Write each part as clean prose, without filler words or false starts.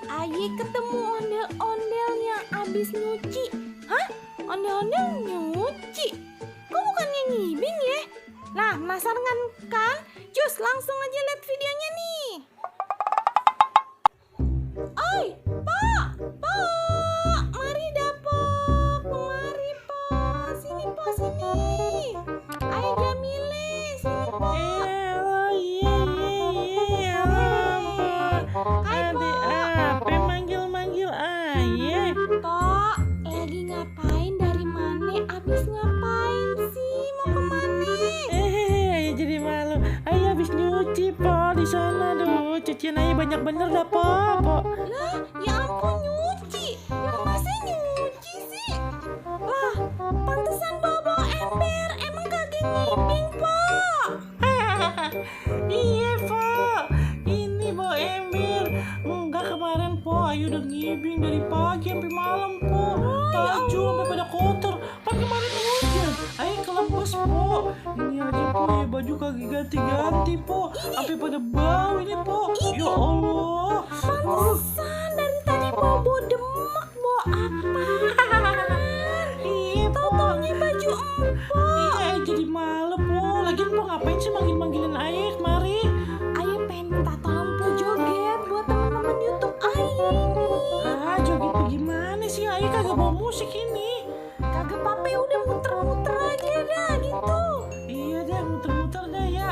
Aye ketemu ondel-ondel yang abis nyuci. Hah? Ondel-ondel nyuci? Kok bukannya ngibing ya? Nah, penasaran kan? Cus, langsung aja lihat videonya nih. Oi, Pak! Pak! Mari dapur. Kemari, Pak. Sini, Pak, sini. Ayo Jamile, sini, Pak. Hai, Apa manggil-manggil ayah? Pak, lagi ngapain dari mana? Abis ngapain sih? Mau kemana? Ayah jadi malu. Ayah habis nyuci po di sana tuh. Cucian ayah banyak bener dah po. Lah, ya ampun nyuci. Yang masa nyuci sih? Lah, pantesan bawa ember. Emang kagak ngibing, Pak? Iya po. Ini po ember. Enggak kemarin po. Ayah udah ngibing dari pagi sampai malam po. Baju sampai pada kotor. Pan kemarin hujan. Ayah kelempes po. Ini aja po ya baju kagak ganti-ganti po. Sampai pada bau ini po. Ya Allah. Pantesan dari tadi bawa demek, bawa apa? Iya po. Tau-taunya baju empok. Iya jadi malu po. Lagian po ngapain sih manggil-manggilin ayah kemari? Ayo pengen minta tolong po joget buat teman-teman YouTube Ayo ini. Ah joget bagaimana sih? Ayah kagak bawa musik ini. Kagak pape udah muter-muter aja dah gitu. Iya deh muter-muter deh ya.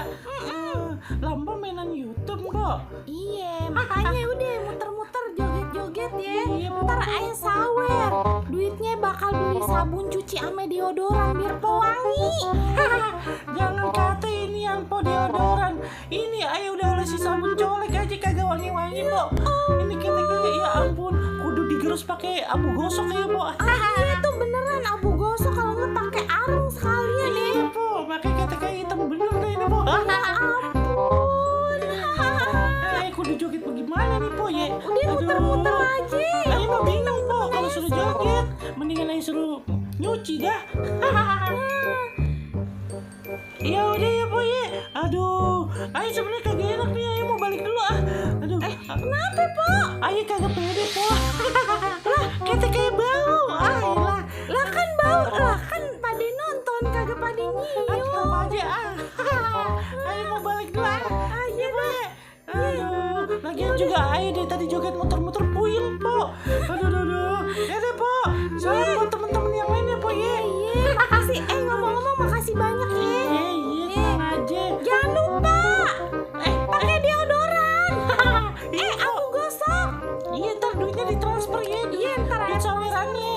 Lamba mainan YouTube kok. Iya, makanya udah muter-muter joget-joget ya. Iya, Po. Ntar ayah sawer. Duitnya bakal beli sabun cuci ame deodoran biar pewangi. Jangan kata ini yang po deodoran. Ini ayah udah olesi sabun colek aja kagak wangi-wangi po. Ini kita ya ampun kudu digerus pakai abu gosok ya po. Iya tuh beneran abu gosok kalau nggak pakai arung sekalian ya. Iya po, pakai kata kayak hitam bener deh ini po. Ya ampun. Kudu joget bagaimana nih po ya? Udah muter-muter aja. Ayah mah bingung po kalau suruh joget. Mendingan ayah suruh nyuci dah. Ya udah ya po ya. Aduh, ayah sebenarnya kagak enak nih. Ayah mau balik dulu ah. Aduh. Kenapa, Po? Ayah kagak pede po. Lah, kita kayak bau. Lah. Lah kan bau, lah kan pada nonton kagak pada nyium. Tetap aja ah. Ayah mau balik dulu ah. Ayo Po ya. Aduh, lagian juga ayah dari tadi joget muter-muter puyeng po. Aduh. Ya deh po. Salam buat temen-temen yang lain ya po ya. Iya, makasih. Ngomong-ngomong makasih banyak ya. Iya, tenang aja. Jangan lupa pakai deodoran. Iya, Po. Aku gosok. Iya, ntar duitnya ditransfer ya. Iya, ntar Duit sawerannya.